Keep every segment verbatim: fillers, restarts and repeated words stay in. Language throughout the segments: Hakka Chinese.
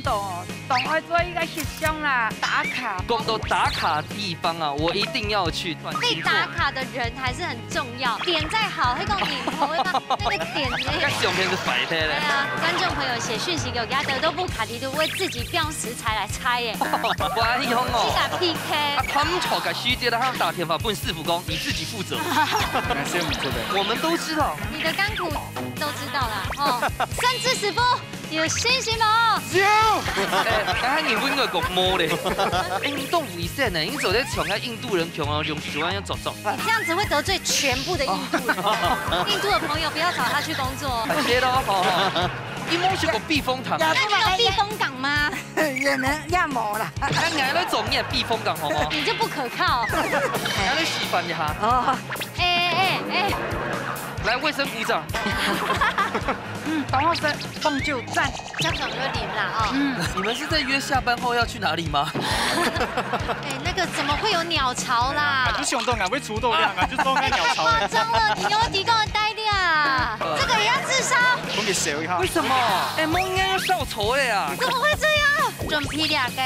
到哦，當愛做一個翕相啦，打卡。講到打卡地方啊，我一定要去。被打卡的人還是很重要，點再好，那種影頭會把那個點呢。該相片係壞忒咧。對啊，觀眾朋友寫訊息給我，給他得都不卡，你都為自己標食材來猜耶。哇，你好哦。去打 P K。啊，他們吵个時節，他打電話分師傅講，你自己負責。那先不做的。我們都知道。你的甘苦都知道啦，哦。三隻師傅。 有信心無？有。哎，剛才你不應該講無咧。哎，你都危險呢，你走在場下，印度人窮哦，用手腕要走走。你這樣子會得罪全部的印度人。印度的朋友不要找他去工作哦。謝咯，好好。你沒有去過避風塘？那你有避風港嗎？也沒，也沒啦。那你還來走你的避風港好嗎？你就不可靠。你還來示範一下。哦。哎哎哎。來，衛生鼓掌。 嗯，當好食，放就讚。這種有靈啦哦。嗯。你們是在約下班後要去哪裡嗎？哎，那個怎麼會有鳥巢啦？啊，就想到啊，會出到量啊，就說該鳥巢。太誇張了，你有提供的待遇啊？這個也要自殺？我給誰一下？為什麼？哎，莫應該要笑丑的呀。怎麼會這樣？準備兩個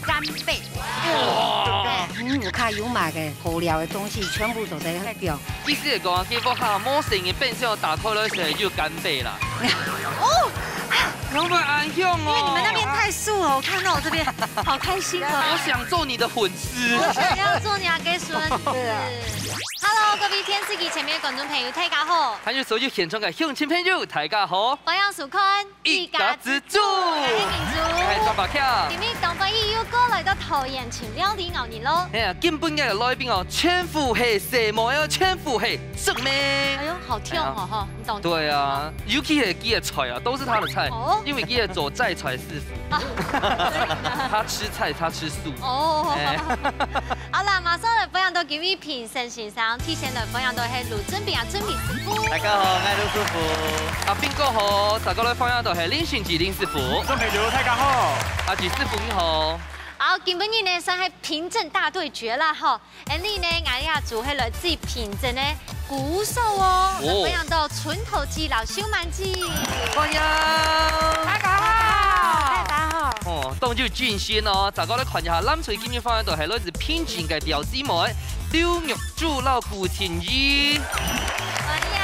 干貝。哇！嗯，有看有買个好料的東西，全部都在那表。意思係講啊，結果哈，無生意變成打開來食就干貝啦。哦，有沒有恁香哦？因為你們那邊太素了，我看到我這邊好開心哦。我想做你的粉絲。我想要做你的孫子。對啊。Hello，各位電視機前面的觀眾朋友，大家好。還有所有現場的鄉親朋友，大家好。歡迎收看 一家之煮。我係明珠。我係張寶強。今日當歡喜又過來到桃園尋料理𠢕人咯。哎呀，今晡日个來賓哦，全部係細妹哦，全部係正妹。哎喲，好跳哦，哎呀。吼，你懂。對啊，尤其係佢个菜啊，都是他的菜，哦。因為佢係做齋菜師傅。啊。他吃菜，他吃素。哦。哎。好啦，馬上來分享到今日評 先生，提前來歡迎到係盧俊斌啊，俊斌師傅。大家好，我係盧師傅。阿斌哥好，大家來歡迎到係林信吉林師傅。眾朋友大家好。阿吉師傅你好。好，今晡日呢算係評審大對決啦吼。恁呢呢，𠊎這組係來自評審个鼓手哦，哦。歡迎到村頭記摎秀滿記。歡迎。大家好。大家好。哦，當有精神哦，大家來看一下，藍隊今日歡迎到係來自平鎮个表姊妹。 劉玉珠摎古天怡。歡迎。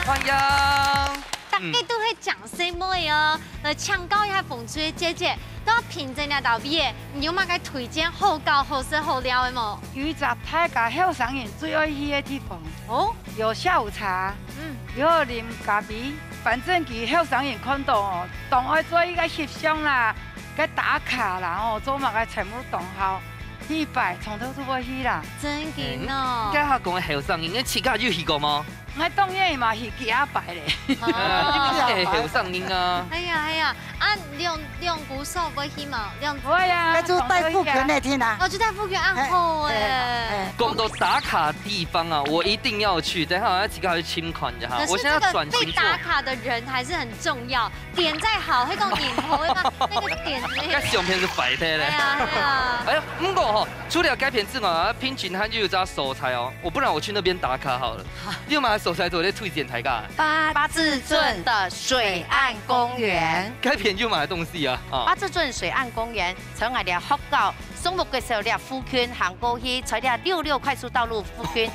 歡迎。大家都係靚細妹哦，來請教一下紅隊个姐姐，到平鎮這搭位仔，你有麼个推薦好搞、好食、好尞个無？有一隻大家後生人最愛去个地方，哦？有下午茶，嗯。有啉咖啡，反正佢後生人看到哦，當愛做一個翕相啦，該打卡啦，哦，做麼个全部當好。 去擺，從頭到尾去啦。真个哦。哎，你這下講个後生人，你自家有去過無？𠊎當然嘛去幾下擺咧。啊。你毋係後生人啊。哎呀，哎呀，啊，兩，兩鼓手會去無？兩，會啊，該就戴副權个天啊。哦，就戴副權，啊，嘿，好欸。嘿，嘿。講到打卡地方啊，我一定要去，等下我要自家去尋看一下。可是我現在要轉型做。這個被打卡的人還是很重要。 點再好，那種影頭會把那個點那個。該相片係壞忒咧。哎呀，哎呀。哎呀，毋過吼，除了該片之外啊，平鎮還有一隻所在哦，我不然我去那邊打卡好了。你有麼个所在做得推薦大家？八字圳的水岸公園。該片有麼个東西啊？啊。八字圳水岸公園，在𠊎兜學校上課个時候，這附近行過去，在這六六快速道路附近，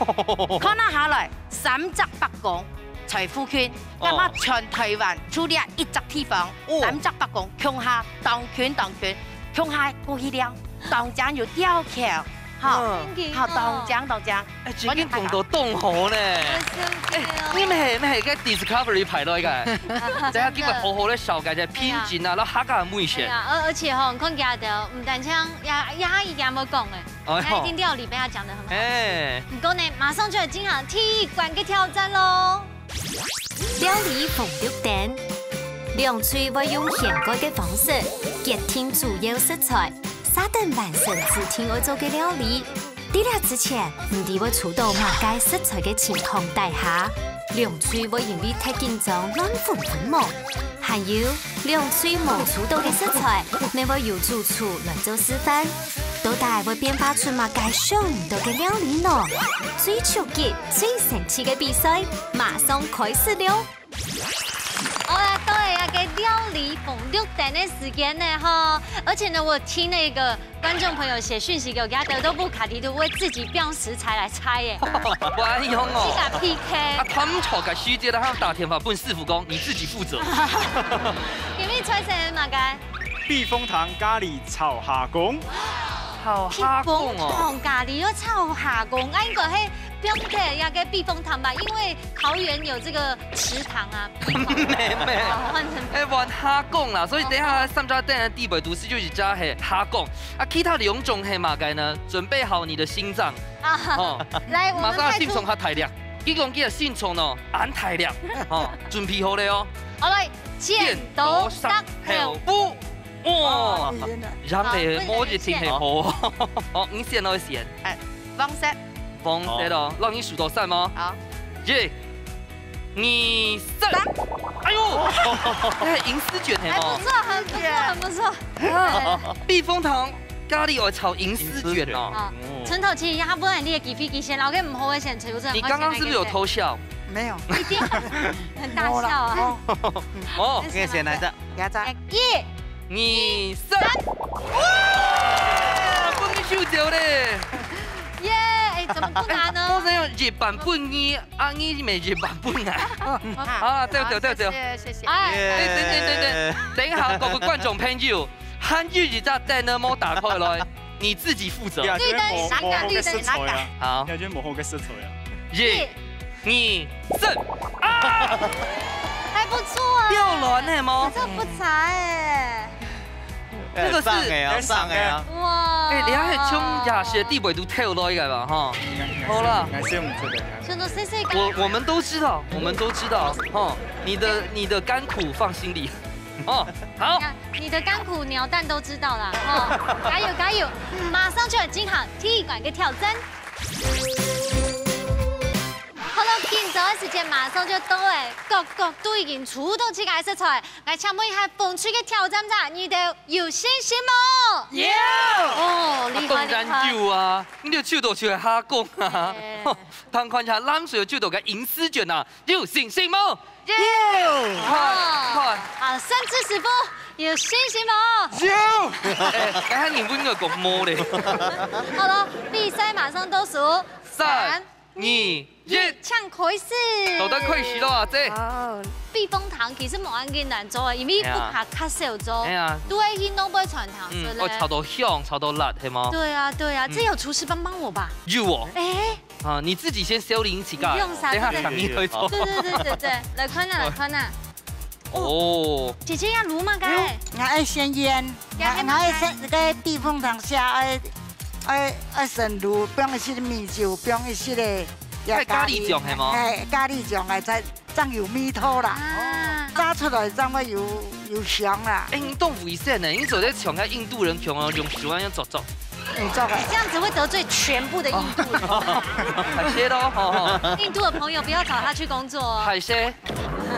看下來，三隻伯公在附近。 哦。該麼全台灣就這一隻地方，哦。三隻伯公共下當近當近，共下過去尞，當正有吊橋，吼，嗯。真个吼，吼。當正當正。哎，真个講到當好呢。哎，你們係，你們係該Discovery拍落个，等下機會好好个紹介一下平鎮啊，哎呀。摎客家个美食。哎呀，而，而且吼，你看佢兜，毋單淨也，也已經無講誒，哎喲。還有一定料理被他講得很好吃。哎。毋過呢，馬上就要進行第一關个挑戰咯。 料理紅綠燈。兩隊會用現改个方式，決定主要食材，續等完成指定愛做个料理。在這之前，毋知會出到麼个食材个情況底下，兩隊會因為忒緊張亂紛紛無。還有，兩隊無出到个食材，乜會由主廚來做示範。到底會變化出麼个想毋到个料理呢？最刺激、最神奇个比賽，馬上開始了！ 好啦，到了這个料理紅綠燈个時間呢，吼。而且呢，我聽那個觀眾朋友寫訊息給我，佢兜都毋卡底肚，會自己標食材來猜耶。無恁樣哦。自家PK。啊，他們吵个時節，他們打電話分師傅講，你自己負責。今日菜色係麼个？避風塘咖哩炒蝦公。炒蝦公哦。避風塘咖哩又炒蝦公，啊，應該係放在那個避風塘吧，因為桃園有這個池塘啊。 沒沒。哦，換成哎，換蝦公啦，所以等一下三隻燈个底背肚就一隻係蝦公。啊，其他兩種係麼个呢？準備好你的心臟。啊，哦，來，我們馬上心臟較大力。佢講佢个心臟哦，恁大力。哦，準備好了哦。好，來，剪刀石頭布。哇，哦，贏了。贏了，好，無一定係好。哦，你選，我選。哎，黃色。黃色哦，讓你數到三哦。好。一、 二、三。哎呦，哎，銀絲捲係無？還不錯，很不錯，很不錯。啊，避風塘咖哩愛炒銀絲捲哦。啊，哦。陳導，其實他不然你个機會，佢先，然後跟毋好个先，陳導，你剛剛是不是有偷笑？沒有。一定很大笑啊。沒有啦。哦。哦，你先來一隻。一、二、三。哇，分你收走咧。耶，哎，怎麼不拿呢？我想要一半分你， 啊，你乜一半分𠊎。好啦，走走走走。謝謝，謝謝。哎，哎，等等等等，等一下，各位觀眾朋友，還有一隻燈呢，無打開來，你自己負責。對的，你無好个色彩啊。好。你無好个色彩啊。一、二、三。啊！還不錯啊。吊卵係無？這不差哎。 這個是上个啊，上个啊。哇。哎，你還從夜市底背肚偷來个吧，哈。好啦。還是用這個。真的細細个。我，我們都知道，我們都知道，哈。你的，你的甘苦放心裡。哦，好。你的甘苦鳥蛋都知道啦，哈。加油，加油。馬上就要進行第一關个挑戰。好了，緊張个時間馬上就到了，各國都已經出到自家个色彩。 來，請問一下，紅隊个挑戰者，你兜有信心無？有。哦，厲害，當然有啊，厲害。你兜抽到就係蝦公啊。哎。當看一下，藍隊抽到个銀絲捲啊，有信心無？有。哦。看，看。好，三隻師傅，有信心無？有。哎，剛才你不應該講無咧。好了，比賽馬上倒數。三、三、二、一，請開始。到底開始咯，阿姐。哦。避風塘其實無恁緊難做个，因為屋下較少做，哎呀。都係去外背餐廳食咧。嗯，哦，炒到香，炒到辣，係無？對啊，對啊，嗯。這有廚師幫幫我吧？有哦。哎。啊，你自己先修理你自家，不用啥，等下請你去做。對，對，對，對，對，來看啊，來看啊。 哦。姐姐愛滷麼个？𠊎愛先醃，𠊎，𠊎愛先，該避風塘蝦愛，愛，愛先滷，放一息米酒，放一息个，該咖哩醬係無？哎，咖哩醬啊，正，正有味道啦。啊。炸出來正會有，有香啦。哎，你當危險呢，你做得像該印度人共樣，用手恁樣捉捉。 你做个。你這樣子會得罪全部的印度人。哦。歹勢咯，吼，吼。印度的朋友不要找他去工作哦。歹勢，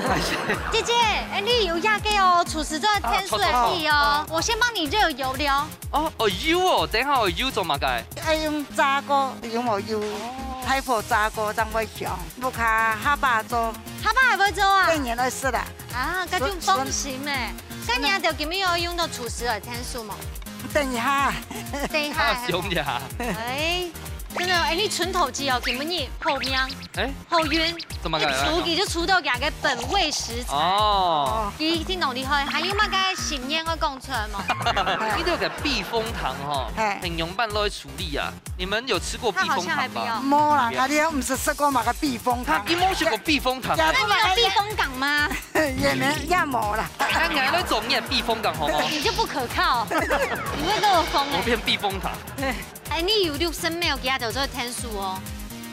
歹勢。姐姐，哎，你有這個哦，廚師做个天使的地哦。啊，錯，錯，錯。我先幫你熱油了。哦，哦，油哦，等一下哦，油做麼个？愛用炸過，用哦油，哦。大火炸過，正會香。屋下下把做。下把還會做啊？過年愛食啦。啊，該就放心欸。該你兜今日有用到廚師个天使無？等一下。等一下。啊，凶呀。哎，真的，哎，你純投機哦，今晡日好命，哎，好運，怎麼个？一出去就出到佢个本味食材。哦。佢聽到厲害，還有麼个心願愛講出來無？你這個避風塘吼，哎。很勇敢來處理啊！你們有吃過避風塘嗎？他好像還不要。無啦，𠊎兜毋識食過麼个避風塘。他一摸是個避風塘。那你有避風港嗎？ 也沒，也無啦。那你還來做你的避風港好嗎？你就不可靠，你會漏風欸。我變避風塘。哎，你有六十秒，佢兜做天使哦。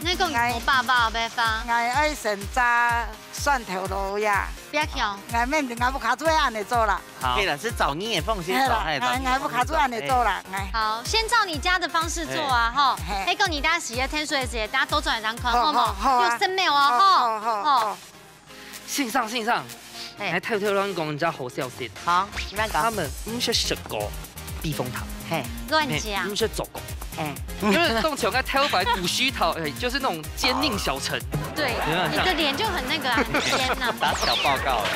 你講你無爸爸，無爸爸。𠊎愛先炸蒜頭咯呀。不要緊。𠊎免得，𠊎屋下就恁樣做啦。好。對了，是照你的方式做，係啦，哎，照你的方式做。𠊎，𠊎屋下就恁樣做啦，哎。好，先照你家的方式做啊，哎。吼。嘿。哎，講你大家喜歡天使的時間，大家都轉來看，好，好無？好，好啊。六十秒哦，好，吼。好，好，好。好。 先生，先生，嘿。來偷偷亂講人家好消息。好，你慢講。他們毋識食過避風塘。嘿。亂講。嘿，毋識做過。哎，就是那種像个挑白古虚桃，哎，就是那種奸佞小臣。對，有點像。你的臉就很那個啊，很奸吶。打小報告了。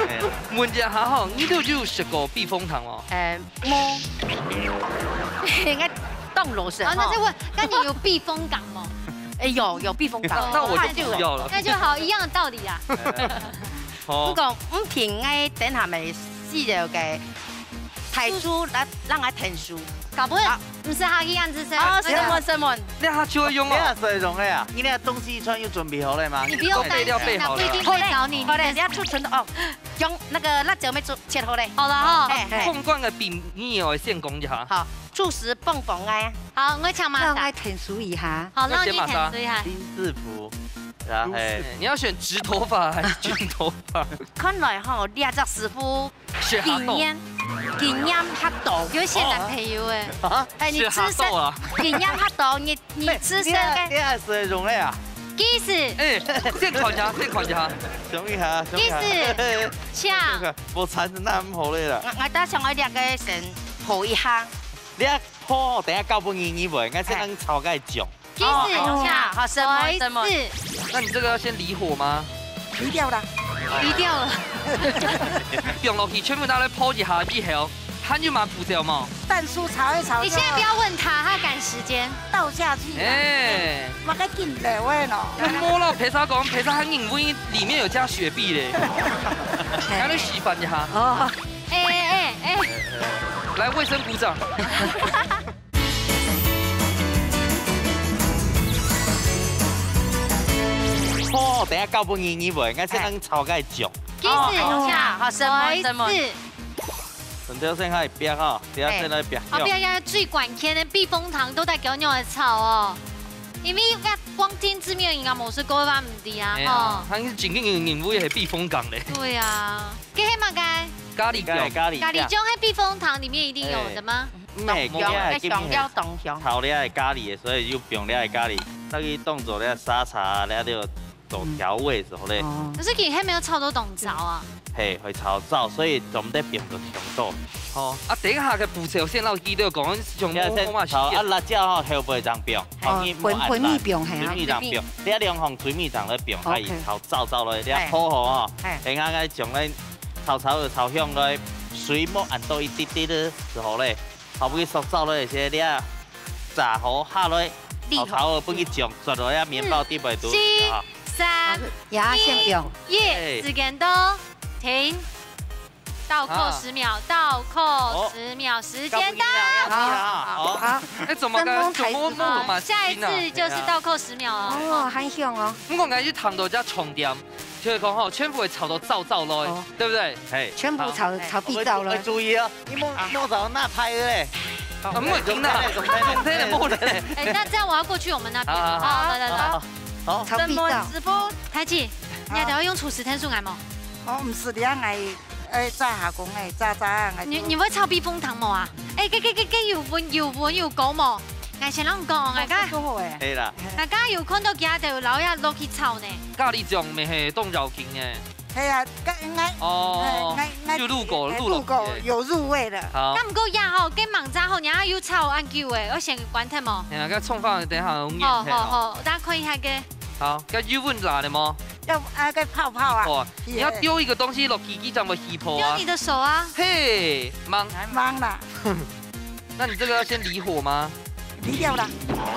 哎呀。問一下吼，你都有食過避風塘哦？呃，無。應該當老實哦，那再問，那你有避風港嗎？哎，有，有避風港。那，那我就不要了。那就好，一樣的道理啊。哎。好。不過，毋停，哎，等下面係有个大樹，讓，讓佢𢯭手。搞不好，好。毋係下去樣子噻。哦，什麼，什麼？那他就會用哦。你那水溶了呀？你那東西全有準備好了嗎？你不用擔心啊，備料備好了。不一定會找你，好嘞，你的你要出城的哦。用那個辣椒沒做，切好嘞。好了哈。哎，哎。控管个比你哦，先講一下。好，主食棒棒哎。好，我搶馬上。讓我𢯭手一下。好，讓你𢯭手一下。丁字符，然後嘿。你要選直頭髮還是捲頭髮？看來吼，這隻師傅學較多。經驗，經驗較多。有選男朋友哎。啊？哎，你資深，學較多啊。經驗較多，你，你資深个。你，你還，你還係用个啊？技師。哎，先看一下，先看一下。想一下，想一下。技師，請。無慘，那毋好咧啦。我，我打算我兩個先抱一下。你啊，抱，等下交分你，你會，我先能炒个醬。 技師，哦，請，好，什麼，什麼？那你這個要先離火嗎？離掉了。離掉了。放落去，全部拿來泡一下以後，還有麼步驟無？蛋酥炒一炒就。你現在不要問他，他趕時間。倒下去啊。哎。嘛該緊了喂喏。那莫老陪他講，陪他還以為裡面有加雪碧嘞。還能示範一下。哦。哎，哎，哎，哎。來，衛生鼓掌。 好，等下交分你，你會，我先能炒个醬。技師，哦，請，好，什麼，什麼？不好意思。等下先來煏哈，等下先來煏。哎。後壁个最關鍵个避風塘到底仰般來炒哦？因為光聽字面應該無試過，毋知啊，哎呀，吼。佢係正經認為係避風港咧。對啊，這係麼个？咖哩醬。咖哩醬。咖哩醬係避風塘裡面一定有的嗎？ 毋係，該香料當香。炒這个咖哩，所以就放這个咖哩，再去當做這沙茶，這就做調味之後咧。哦。可是佢還沒有炒到當燥啊。嘿，會炒燥，所以總得放到香到。哦，啊，等一下个步驟先摎佢兜講，像你看先炒啊，辣椒吼，後背正放，哦，哦，你莫按捺，分，分你放，嘿啊。分你正放，你兩項分你正來放，OK。可以炒燥燥落，你好好哦。嘿。等下該將來炒炒炒香來，水莫按到一滴滴个時候咧， 後尾熟燥落去，這炸好下來，你好。炒炒好，分佢醬啜落去，麵包底背都，嗯，好。四、三、呀，先不用。一，哎。時間到，停。倒扣十秒，啊。倒扣十秒，哦。時間到。交分你了，要停了哈，好。好。好。哎，怎麼个，怎麼，怎麼，怎麼，下一次就是倒扣十秒哦。哦，很香哦。毋過，𠊎就聽到這重點。 就係講吼，全部會炒到燥燥咯，哦。對不對？嘿。全部炒，好。炒必燥咯。愛注意哦，你莫，莫炒那派的嘞。啊，莫停啦，莫停啦，莫停啦。哎，那這樣我要過去我們那邊。好，好，好。好，來，來，來。好，好。炒必燥。師傅，太姐，你還得要用廚師𢯭手來無？哦，毋使，你愛，哎，炸下工哎，炸炸啊，你，你會炒避風塘無啊？哎，該，該，該，該有溫，有溫有高無？𠊎先同你講，𠊎剛，哦，這個好哎。可以啦。𠊎剛有看到佢兜有撈下落去炒呢。 咖哩醬乜係當要緊个。係啊，該，𠊎，哦，哎，𠊎，𠊎，有滷過，哎，滷過，滷過，有入味的。好。該毋過呀吼，該網站吼，人家有炒恁久誒，愛先關忒無？係啊，該蔥花等下有熱忒哦。好，好，好，大家看一下該。好，該油溫熱了無？要，啊，該泡泡啊。哦，你要丟一個東西落去，佢正會起泡啊。丟你的手啊。嘿，忙。忙啦。 那你這個要先離火嗎？離掉啦。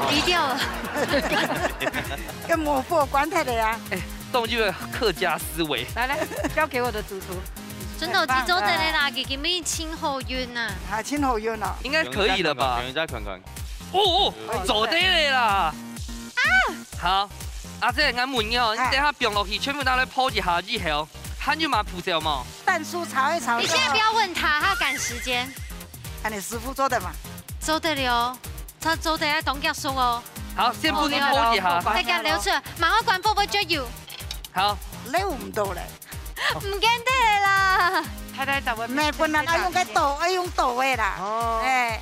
離掉了。跟我過關太的呀。哎，動這個客家思維。來，來，交給我的主廚。真的，哎，棒。佢做得了啦，佢今日真好運啊。啊，真好運哦。應該可以了吧？用一下看看，用一下看看。哦，哦，做得了啦。啊！好，阿姐，𠊎問你哦，你等下放落去，全部拿來泡一下以後，還有麼步驟無？蛋酥炒一炒。你現在不要問他，他趕時間。 恁樣師傅做得嘛？做得了，他做得愛當遽熟哦。好，先分你摸一下。哦，大家流出來，馬上關火會絕油。好。撈毋到咧。毋緊得啦。太太，怎麼？毋係，本來愛用个刀，愛用刀个啦。哦。哎。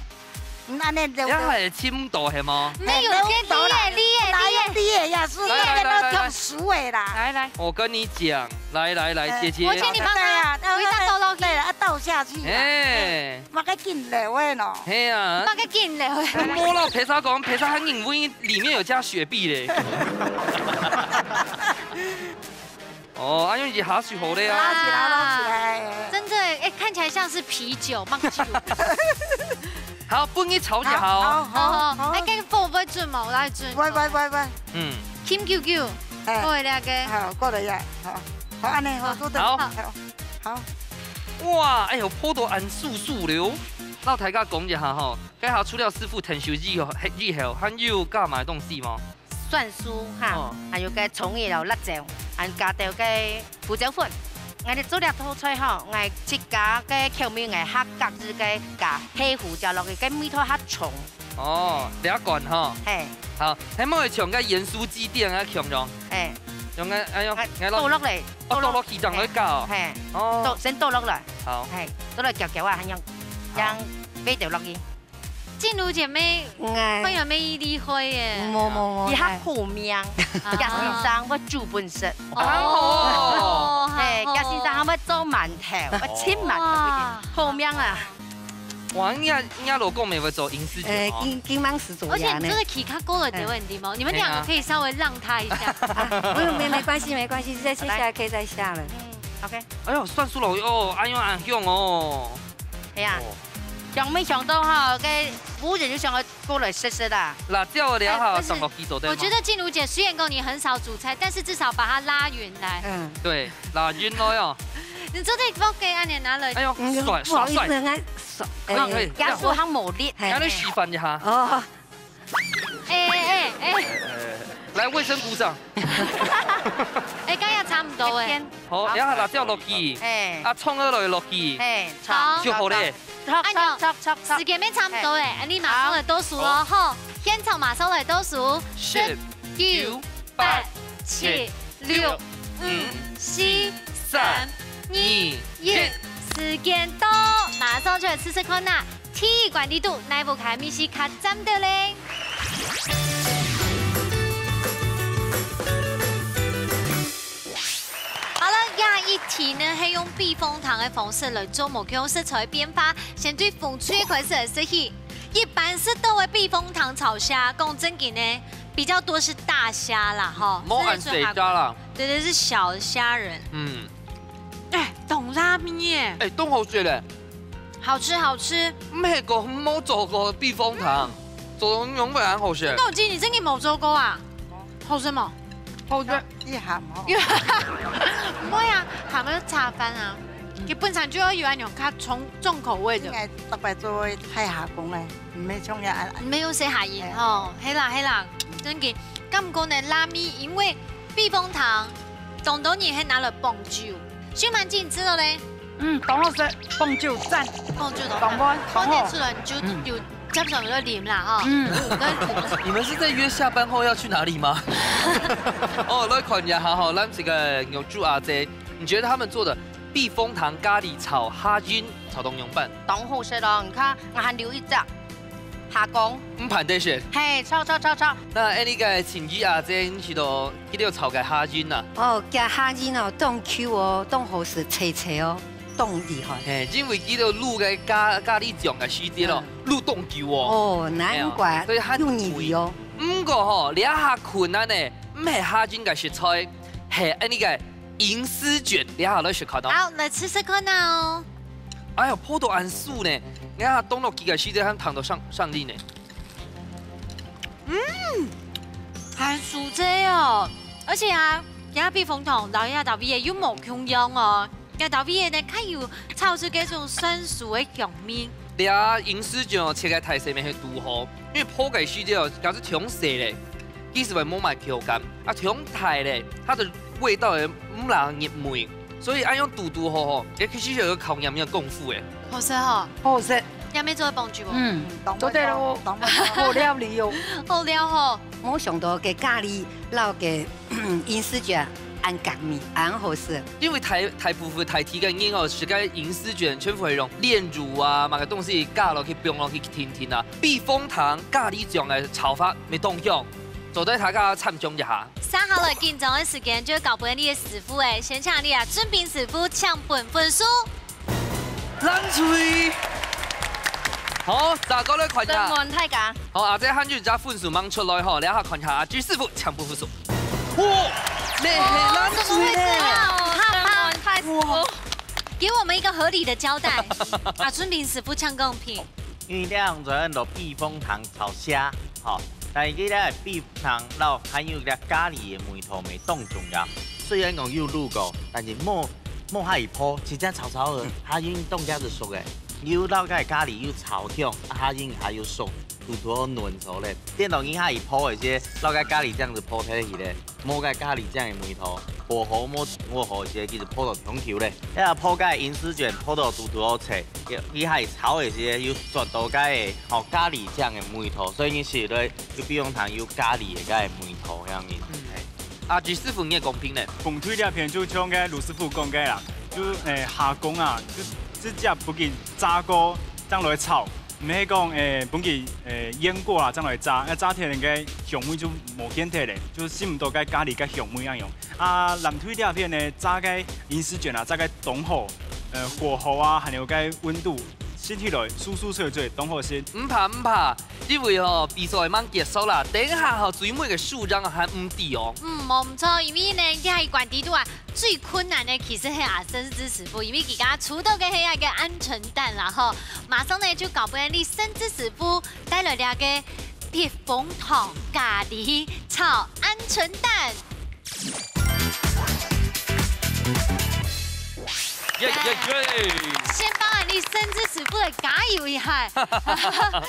嗯，恁樣就，這還尋毋到係無？沒有，嘿，這裡耶，裡耶，哪有裡耶。裡耶呀？是來，來，來，來，來。那邊都挑熟的啦。來，來。我跟你講，來，來，來，哎，姐姐。我請你幫忙，對啊，有一大兜落去。對啊，倒下去啊。哎。嘛該緊了喂喏。嘿啊。嘛該緊了喂。無啦，別人講，別人還以為裡面有加雪碧嘞。哦，啊，用一下水好了啊。拿起來，拿起來。真的，哎，看起來像是啤酒，mang酒。好，分你炒就好。好，好，好，好。哎，該火會準無？來準。喂，喂，喂，喂。嗯。輕久久，哎。過來這個。好，過來呀，好。好，恁樣，好，好。做得。好。好，好。哇，哎喲，烰到恁酥酥了哦。摎大家講一下吼，該下除了師傅𢯭手以後，以後，還有加麼个東西無？ 蒜酥哈，哦。還有該蔥葉摎辣椒，還加兜該胡椒粉。𠊎兜做這道菜吼，𠊎自家个口味，𠊎較合意該加黑胡椒落去，該味道較重。哦，這款吼。嘿。好，還無像該鹽酥雞店啊，共樣。嘿。用該，哎喲，哎，𠊎落，倒落來，哦，倒落去，倒落去，正會加哦。嘿。哦。倒，先倒落來。好。嘿，倒落攪攪啊，恁樣，好。恁樣味道落去。 靜茹姐妹，哎。會有咩厲害耶？無，無，無，佢較好命，哎。葉先生會煮分食。哦，哦，嘿，好。葉先生還會做饅頭，會切饅頭，哇。好命啊！哇，人家，人家老公也會做飲食姐哦。哎，金，金芒是做呀呢。而且你這個皮卡勾了的問題嗎？哎。你們兩個可以稍微讓他一下。哎呀。啊，不用，沒，沒關係，沒關係，再接下來可以再下了。嗯。OK。哎喲，蒜酥落去哦，哎喲，恁香哦。哎呀。哦。 想沒想到哈，該無人就想要過來試試啦。辣椒个料哈，哎，不是，上落去做得嗎？我覺得靜茹姐雖然講你很少煮菜，但是至少把它拉勻來。嗯。對，拉勻來哦。你做得幫給俺娘拿來。哎喲，嗯，帥，帥，帥。不好意思，俺帥，可以，可以，哎，壓縮很猛烈。嘿。讓你示範一下。哦。 哎，哎，哎。來，衛生鼓掌。哎，剛剛差不多哎。好，然後辣椒落去，哎。啊，蔥仔落去，哎，好。就好咧。炒，炒，炒，炒，炒。時間也差不多哎，哎。你馬上來倒數哦，好。吼，現場馬上來倒數。十、九、八、七、六、五、四、三、二、一。時間到，馬上就來試試看啦。 第一關裡肚，哪一款个味緒較讚个咧？好了，這一題呢，係用避風塘个方式來做無共樣食材變化，先對紅隊開始來食起。一般食到个避風塘炒蝦，講正經呢，比較多是大蝦啦，吼。無恁細隻啦。對，對，是小的蝦仁。嗯。哎，當辣味耶。哎，當好食咧。 好吃，好吃。毋係講無做過避風塘，做到仰般恁好食。那我今天真的沒做過啊，好吃嗎？好食。一鹹吼。毋會啊，鹹个炒飯啊，嗯。佢本身就愛有恁樣較重，重口味个。應該逐擺做个太下工咧，毋係像這恁。毋係用細下鹽吼，哎。係啦，係啦，真个。敢毋過呢，辣味因為避風塘，當多人係拿來傍酒。 秀滿姐，你食了咧？嗯，當好食，傍酒讚。傍酒當讚。當歡，當好。看得出來，你就，嗯。有接上有在啉啦，吼。嗯。你們是在約下班後要去哪裡嗎？哦，來看一下哈，咱這個玉珠阿姐，你覺得他們做的避風塘咖哩炒蝦仁炒到仰般？當好食咯，你看，𠊎還留一隻。 蝦公。毋盼得食。嘿，著，著，著，著。該恁呢个陳怡阿姐，你試著佢兜炒个蝦仁啊？哦，佢蝦仁哦，當Q哦，當好食，脆脆哦，當厲害。嘿，因為佢兜滷个咖，咖哩醬个時節咯，嗯。滷當久哦。哦，難怪，嘿啊，所以佢又入味哦。毋過吼，這下困難呢，毋係蝦仁个食材，係恁呢个 銀絲捲，這下來食看哦。好，來試試看啊哦。哎喲，烰到恁酥呢，𠊎下當落去个時節還燙到上，上力呢。嗯，還酥脆哦。而且啊，這避風塘摎這兜味个又無共樣哦。這兜味个呢，較有炒出該種酸酥个香味。這銀絲捲哦，切个大細乜係堵好，因為烰个時節哦，假使忒細咧， 其實會無麼个口感，啊，忒大咧，佢个味道會毋罅入味，所以愛用堵堵好好，這其實係一個考驗个功夫誒。好食吼。好食。也無做得傍酒無？嗯，當會做得咯，當會做。好料理哦。好料吼。無想到个咖哩，摎个，嗯，銀絲捲，恁合味，恁好食。因為大，大部分大體个人哦，食个銀絲捲全部係用煉乳啊，麼个東西加落去，放落去定定啊。避風塘咖哩醬个炒法，乜當香，做得大家參詳一下。續下來緊張个時間，就交分你个師傅誒，先請你啊，俊斌師傅請分分數。 冷水。好，再過來看一下。等問大家。好，啊，這還有一隻分數吂出來吼，這下看一下阿志師傅請分分數。哇，這係冷水呢！哇，怎麼會這樣？怕怕。哇。給我們一個合理的交代。啊，俊斌師傅請公平。因為這樣子落避風塘炒蝦，吼，但係佢這避風塘摎還有這咖哩个味道，乜當重要。雖然講有滷過，但係無 莫下去烰，直接炒炒个，下去當下就熟个。又摎該咖哩又炒香，啊，下去下又熟，堵堵好嫩熟咧。顛倒你下去烰个時，摎該咖哩醬就烰忒去咧，無該咖哩醬个味道，火候無掌握好个時，其實烰到當久咧。哎呀，烰該銀絲捲烰到堵堵好脆，佢下去炒个時又啜到該个，哦，咖哩醬个味道，所以你食落去就比方講有咖哩个該个味道，恁樣。嗯。嘿。 阿志師傅，你个公平呢？紅隊這片就像該盧師傅講个啦，就，誒，蝦公啊，就直接分佢炸過，正來炒，毋係講，誒，分佢，誒，醃過啊，正來炸，啊炸忒个香味就無見忒咧，就食毋到該咖哩个香味恁樣。啊，藍隊這片呢，炸該銀絲捲啊，炸該當好，呃，火候啊，還有該溫度，食起來酥酥脆脆，當好食。毋怕，毋怕， 因為吼，比賽吂結束啦，等下吼，最尾个輸贏還毋知哦。嗯，無毋著，因為呢，這一關底肚啊，最困難个其實係阿森之師傅，因為佢家出到个係一個鵪鶉蛋啦吼，馬上呢就交分你森之師傅帶來這個避風塘咖哩炒鵪鶉蛋。 耶耶耶！先幫你森之師傅來加油一下。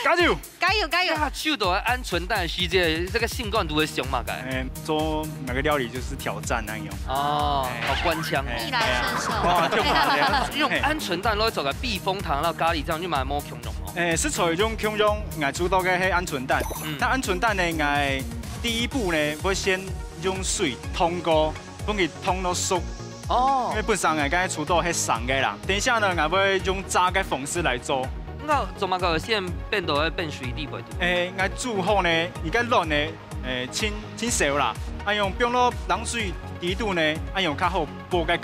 加油！加油，加油！這下手到鵪鶉蛋時節，這個心肝肚會想麼个？哎，做哪個料理就是挑戰那樣。哦，哎。好官腔哦。哎，逆來順受。哎，哇，就這樣。用鵪鶉蛋來做個避風塘，然後咖哩醬就蠻無共樣哦。哎，食材用共樣，𠊎煮到个係鵪鶉蛋。嗯。但鵪鶉蛋呢，𠊎第一步呢，會先用水燙過， 分佢燙到熟。哦。因為本身𠊎剛才煮到係生个啦，等一下呢，𠊎會用炸个方式來做。那做麼个先變到會變水底背肚？誒，𠊎煮好呢，佢个卵呢，誒，盡，盡燒啦，恁樣放到冷水底肚呢，恁樣較好剝个殼。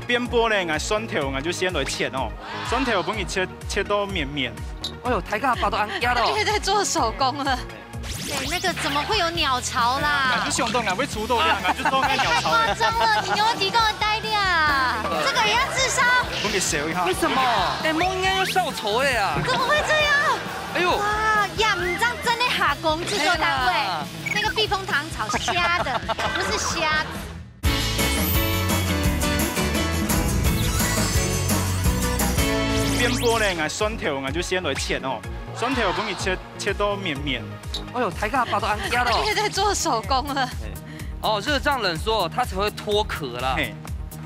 邊剝呢，𠊎蒜頭，𠊎就先來切哦。蒜頭分佢切，切到綿綿。哎喲，大家把到恁夾哦。他在做手工了。 對，那個怎麼會有鳥巢啦？就想到𠊎會出到這樣，啊，就說該鳥巢。太誇張了，你給我提供的呆料啊，這個也要自殺？分佢笑一下。為什麼？哎，莫應該要笑丑的啊。怎麼會這樣？哎呦。哇，也毋知真的下工製作單位，哎呀。那個避風塘炒蝦的，不是蝦子。 邊剝呢，𠊎蒜頭，𠊎就先來切哦。蒜頭分佢切，切到綿綿。哎喲，大家把到恁夾哦。他在做手工了。哦，熱脹冷縮，它才會脫殼啦。嘿。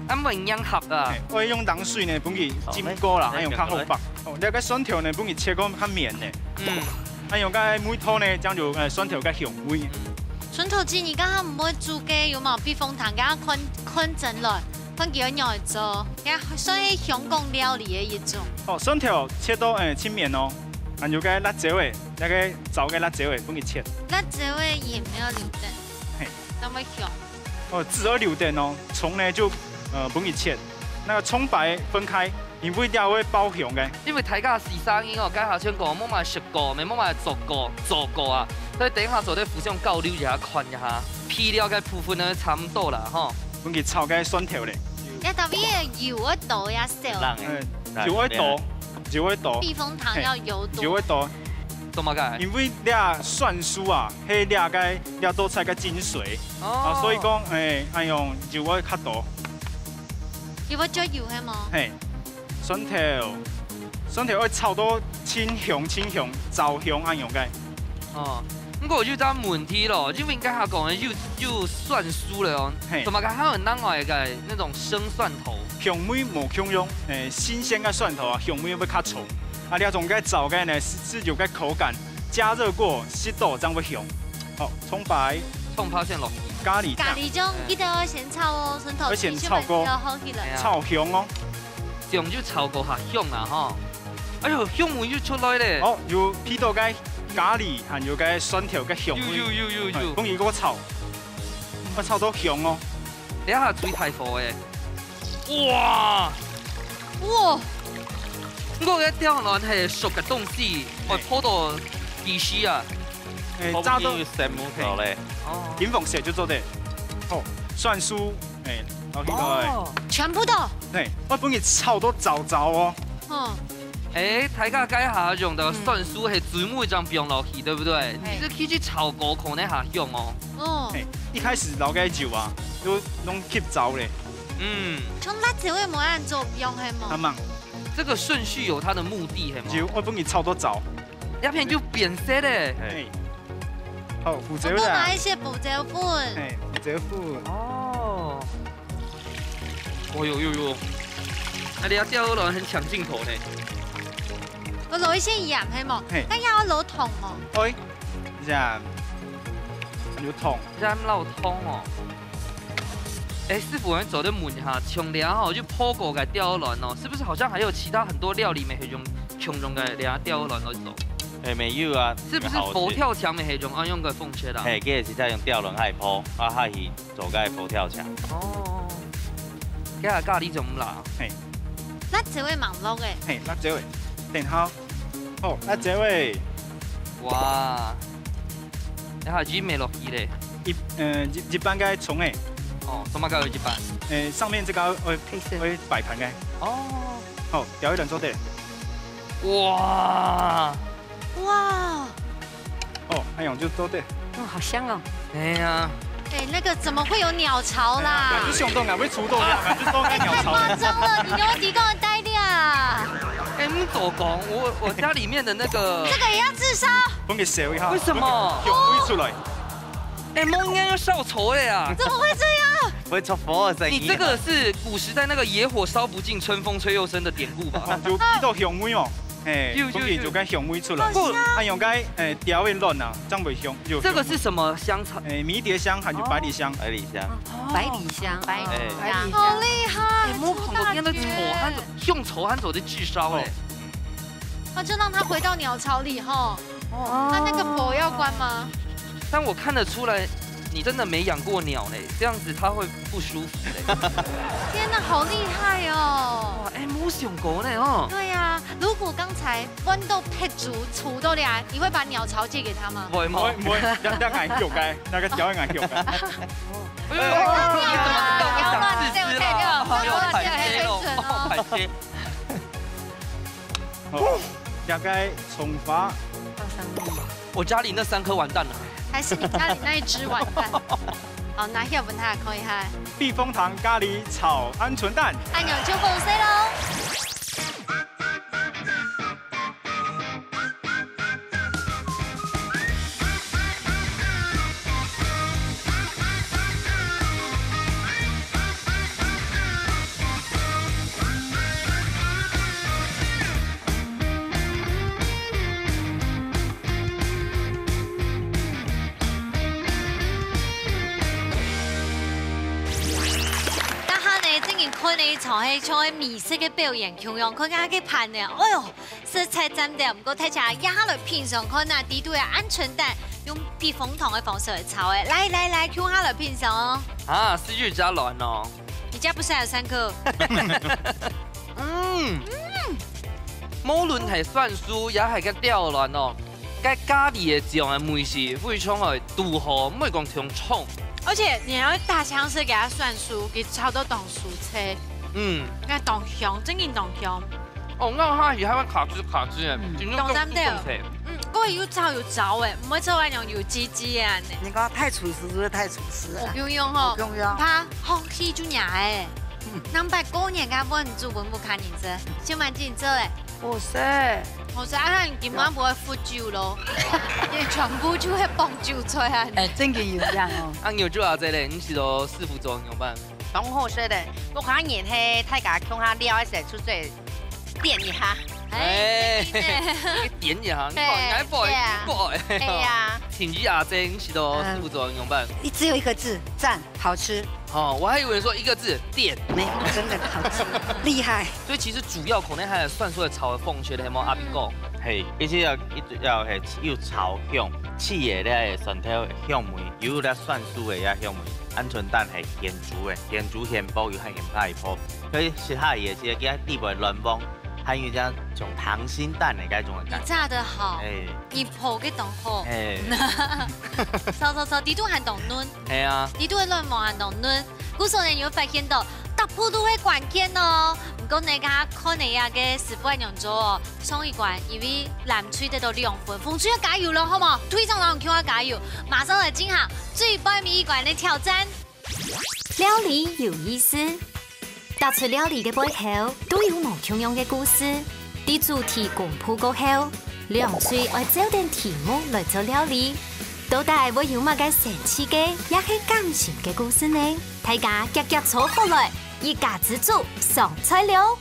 啊，毋然硬殼啊。嘿，愛用冷水呢，分佢浸過啦，哦，恁樣較好剝。哦，這個蒜頭呢，分佢切到較綿呢。嗯。恁樣个味道呢，這樣就，呃，蒜頭个香味。嗯。蒜頭雞，你剛剛毋會煮个，有無？避風塘，剛剛看，看真來。 看佢愛仰般做，也算係香港料理个一種。哦，蒜頭切到，誒，盡綿哦，還有个辣椒誒，那個燥个辣椒誒，分佢切。辣椒誒也毋愛留等，嘿。那麼香。哦，只愛留等哦，蔥呢就，呃，分佢切，那個蔥白分開，因為這會爆香个。因為大家時常哦，該下先講，無麼食過，無麼做過，做過啊，所以等一下做得互相交流一下，看一下，配料个部分呢差毋多啦，吼。 分佢炒个蒜頭咧。這特別个油愛多也少。冷誒，嗯，油愛多，油愛多。避風塘要油多。嘿，油愛多。做麼个？因為這蒜酥啊，係這个，這道菜个精髓。哦。啊，所以講，誒，愛用油愛較多。油愛較油係無？嘿。 蒜頭，蒜頭愛炒到盡香盡香，焦香恁樣个。哦，毋過有隻問題咯，因為你剛才講个有，有蒜酥了哦，嘿。怎麼講還有另外一個那種生蒜頭？香味無共樣，誒，新鮮个蒜頭啊，香味會較重。啊，這種个燥个呢，係，係有个口感，加熱過，食到正會香。好，蔥白。蔥白先落去。咖哩醬。咖哩醬記得愛先炒哦，先頭愛先炒過，先好起來。哎呀。炒香哦。這樣就炒過較香啦吼。哎喲，香味又出來咧。哦，有鼻到該咖哩，還有該蒜頭个香味。有有有有有。哎，分佢給我炒，我炒到香哦。這下最大火誒。哇！哇！我个釣卵係熟个東西，哎。愛泡到幾時啊？哎，泡到炸到，成木頭咧。哦。金黃色就做得。好，蒜酥，哎，然後這個，哎。哦。全部都。哎，我分佢炒到燥燥哦。嗯。哎，大家該下用个蒜酥係最尾正放落去，對不對？哎。你這去去炒過，可能較香哦。哦。哎，一開始落个油啊，都弄吸燥咧。 嗯。像辣椒个無恁做用係無？阿媽。這個順序有它的目的，係無？就我分佢炒到燥。這片就變色咧。哎。好，胡椒粉。我買一些胡椒粉。哎，胡椒粉。哦。哦喲喲喲，啊，你釣卵很搶鏡頭呢。我落一些鹽，係無？嘿。但也愛落糖無？哎，鹽，有糖。鹽落糖哦。 哎，師傅，我做得問一下，像這吼，就泡過个釣卵哦，是不是好像還有其他很多料理乜係用共樣个這釣卵來做？哎，沒有啊，是不是佛跳牆乜係用，啊，用个方式啦？嘿，這个是在用釣卵來泡，啊，下去做个佛跳牆。哦，這下咖哩就毋辣。嘿。辣椒个蠻落个。嘿，辣椒个，等下 哦，辣椒欸。哇，這下已經沒落去咧。一，呃，一，一般个蔥欸。哦，做麼个有一般？欸，上面這個會，配色。會擺盤个。哦。好，調一輪做得。哇。哇。哦，恁樣就做得。哦，好香哦。哎呀。欸，那個怎麼會有鳥巢啦？哎呀，你想到𠊎會出到呀，就當該鳥巢。太誇張了，你給我提供的 啊。哎，你做工，我，我家裡面的那個，這個也要自燒？分佢燒一下。為什麼？香味出來。哎，貓應該要燒臭的啊。怎麼會這樣？會出火的聲音。你這個是古時代那個野火燒不盡，春風吹又生的典故吧？哦，就聞到香味哦。嘿，有，有，分佢做个香味出來。有。好香。啊，用該，欸，調味卵啊，這樣會香，有香味。這個是什麼香草？欸，迷迭香還有百里香。哦。百里香。哦。百里香。百里香。哎。百里香。好厲害，哎，我看過別人在臭，臭大絕。 用臭漢子的炙燒欸。哦。那就讓它回到鳥巢裡吼。哦。那那個火要關嗎？但我看得出來，你真的沒養過鳥嘞，這樣子牠會不舒服嘞。天哪，好厲害哦！哇，哎，無想過呢，哦。對呀，如果剛才溫度太足，除掉了，你會把鳥巢借給他嗎？不會，不會，不會，那，那俺有該，那個鳥也俺有該。哎呦，你怎麼知道我想自私啦？哎呦，歹勢咯，歹勢。 哦，這個蔥花。我家裡那三顆完蛋了。還是你家裡那一隻完蛋？好，拿去分佢看一下。避風塘咖哩炒鵪鶉蛋。哎喲，就放水咯。 這下呢，正經看了一場，係像係美食个表演共樣，看佢个盤呢，哎喲， 實在讚到，毋過大家這下來品嚐看啊，裡肚个鵪鶉蛋用避風塘个方式來炒个。來來來，共下來品嚐哦。啊，係有加卵哦。你家不是還有三顆？嗯。嗯。無論係蒜酥，也係个釣卵哦，該咖哩个醬个味緒非常个堵好，毋會講忒重。而且你還會大強勢給它蒜酥，給炒到當酥脆。嗯。該當香，正經當香。 哦，咬下去還會卡吱卡吱欸，嗯。真正當讚个。嗯，過有燥有燥欸，毋會做恁樣有滋滋个恁呢。你講太廚師是不是太廚師啊？無共樣吼，無共樣。怕空氣就nhả欸。嗯。兩擺過年个問煮分屋下人食，先問緊做欸。好食。好食，啊，你今晚毋會醺酒咯？因為全部就係傍酒菜啊。哎，正經有影哦。啊，牛肉啊，這類，你係做師傅做牛粄。 當好食个，屋下人係大家共下尞个時出去點一下。哎，哎，點一下，你講，哎，你講，對啊。你講，哎。對啊。請教阿姐，你食到師傅做个仰般？只有一個字，讚，好吃。哦，我還以為說一個字，點。沒有，真的好吃，厲害。所以其實主要可能還係蒜酥个炒个方式，係無，阿明哥？係，一直要，一直要係有炒香，試个咧蒜頭个香味，有咧蒜酥个也香味，鵪鶉蛋係鹹豬个，鹹豬鹹脯又係鹹菜脯，所以食下去个時，佢底背卵黃，還有像像溏心蛋个該種个感覺。你炸得好。哎。 你烰个當好。哎。燒燒燒，底肚還當嫩。哎呀。底肚个卵黃還當嫩。故所呢，你會發現到，逐步都會關鍵哦。毋過呢，剛剛看了這個師傅个樣做哦，上一關因為藍隊得到兩分，紅隊要加油了，好無？隊長摎你共下加油，馬上來進行最背尾一關个挑戰。 料理有意思，逐出料理个背後，都有無共樣个故事。在主題公布過後，兩隊愛照等題目來做料理，到底會有麼个神奇个，也係感人个故事呢？大家遽遽坐好來，一家之煮上菜了！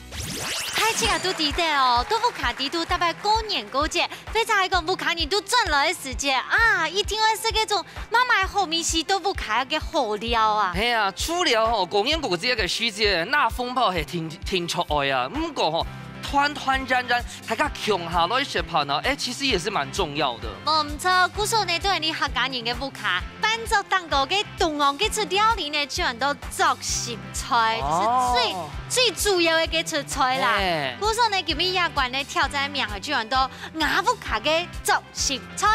大家都知得哦，到屋下底肚大擺過年過節， 或者係講屋下人都轉來个時節啊，一定愛食該種媽媽个好味緒，到屋下个好料啊。係啊，除了吼，過年過節个時節，拿紅包係定，定著愛啊。毋過吼，團團圓圓，大家共下來食飯啊，哎，其實也是蠻重要的。無毋著，故所呢，對你客家人个屋下，辦桌當中个中央該出料理呢，就安到著心菜，就係最，哦。最主要个該出菜啦。哎。故所呢，今日這關个挑戰名啊，就安到 𠊎屋下个著心菜。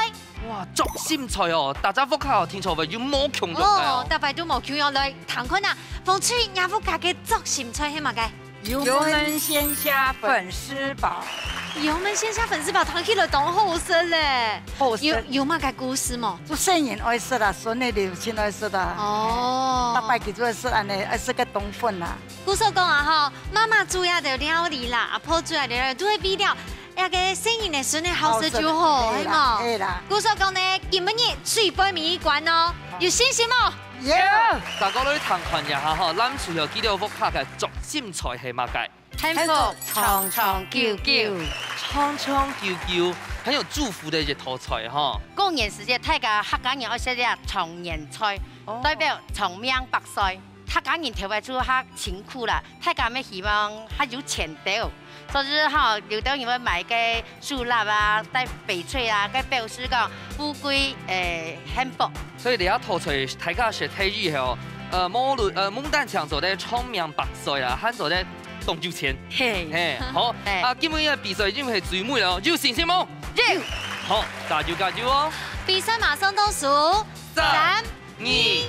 哇，著心菜哦，大家屋下哦，定著會有無共樣个哦。哦，大家都無共樣，來，聽看啊，紅隊，若屋下个著心菜係麼个？油燜鮮蝦粉絲煲。油燜鮮蝦粉絲煲，聽起來當好食咧。好食。有，有麼个故事無？就細人愛食啊，孫仔就盡愛食啊。哦。逐擺佢就愛食恁呢，愛食个冬粉啊。故所講啊吼，媽媽煮這兜料理啦，阿婆煮這兜料理，都係為了 這個細人个孫仔好食就好，好食，係無？係啦，係啦。故所講呢，今晡日最背尾一關哦，有信心無？有。大家來聽看一下哈，藍隊哦，佢兜屋下个著心菜係麼个？幸福長長久久。長長久久，很有祝福的一道菜哈。過年時節，大家客家人愛食這長年菜，哦。代表長命百歲。 客家人頭擺就較辛苦啦，大家乜希望較有錢兜。所以吼，有兜人會買个手蠟啊，戴翡翠啊，該表示講富貴，誒，幸福。所以這下討出大家食第一吼，呃，無論，呃，毋單淨做得長命百歲啊，還做得當有錢。嘿。嘿，好，嘿。啊，今晡日个比賽已經係最尾了，有信心無？有。好，加油加油哦！比賽馬上倒數，三、三、 二、一，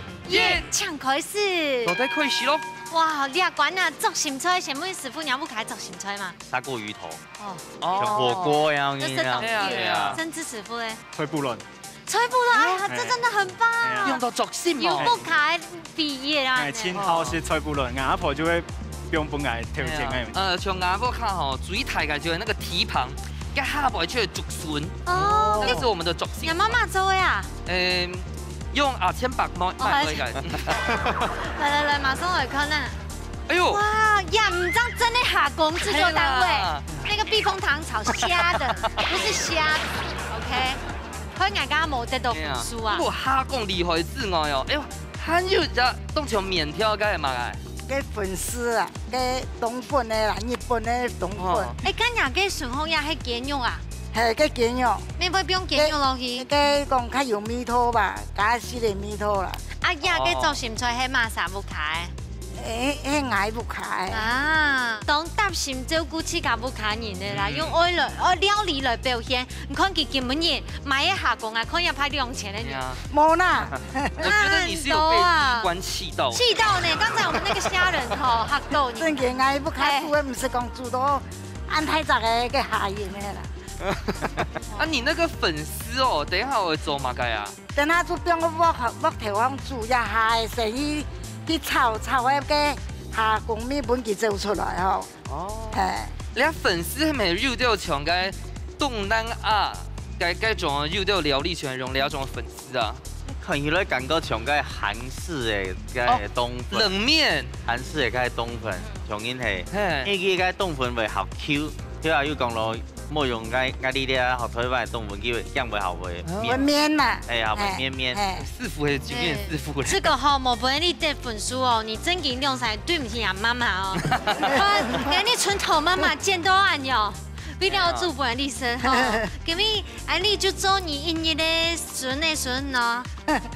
請開始。做得開始咯。哇，這關啊，著心菜，先問師傅，你有無開著心菜嘛？砂鍋魚頭，哦。哦。像火鍋一樣，這是當地的。對啊，對啊。甚至師傅嘞？菜脯卵。菜脯卵，哎呀，哎。這真的很棒。哎呀。用到著心哦。有屋下个比喻啊。哎，清湯是菜脯卵，阿婆就會用分來調整哎。哎呀，呃，像阿婆看吼，最大个就係那個蹄膀，該下背就係竹筍。哦。那個是我們的著心菜。你媽媽做的啊？ 嗯，用阿千伯買，哦，買過一個。還是來來來，馬上來看啊！哎喲，哇，也毋知真的下工製作單位，係啦。那個避風塘炒蝦的，不是蝦子，OK？看人家無得到分數啊。哎呀，不過下工厲害之外哦，哎喲，還有一隻當像麵條該嘛啊？該粉絲啊，該冬粉的啦，日本的冬粉。哦。哎，看人家个筍紅也係雞肉啊？係，該雞肉。你會放雞肉落去？該，該講較有味道吧，加一息个味道啦。啊，這个著心菜係麼儕屋下个？哦。誒，係𠊎屋下个。啊，當貼心照顧自家屋下人的啦，嗯。用愛來，愛料理來表現。你看佢今晡日買个下工啊，看一排兩千个人。對啊。無啦。我覺得你是有被第一關氣到的。氣到呢，剛才我們那個蝦仁吼，嚇到你。真个，𠊎屋下煮个，毋係講煮到恁大隻个，个下人个啦。啊，你那個粉絲哦，等一下會做麼个啊？等下就放个鑊，鑊頭上煮，也下个先去，去炒，炒个，个下工味分佢走出來吼。哦。嘿。你看粉絲係毋係有兜像該東南亞，該，該種有兜料理全用這種粉絲啊？看起來感覺像該韓式个，該哦，冬粉。冷麵。韓式个該冬粉，嗯。像恁係。嘿。因為該冬粉會較Q，對啊，又講咯，莫用𠊎，𠊎這个學臺灣个中文叫，叫會好个，會綿嘛。哎，好个，哎，綿綿。哎。師傅係，真正師傅咧。哎，這个吼，無分你得分數哦，你正經兩儕對毋起啊，媽媽哦。看，今日伸頭媽媽剪到恁樣，為了煮飯你食吼。今日，恁樣就祝你一日个順个順哦，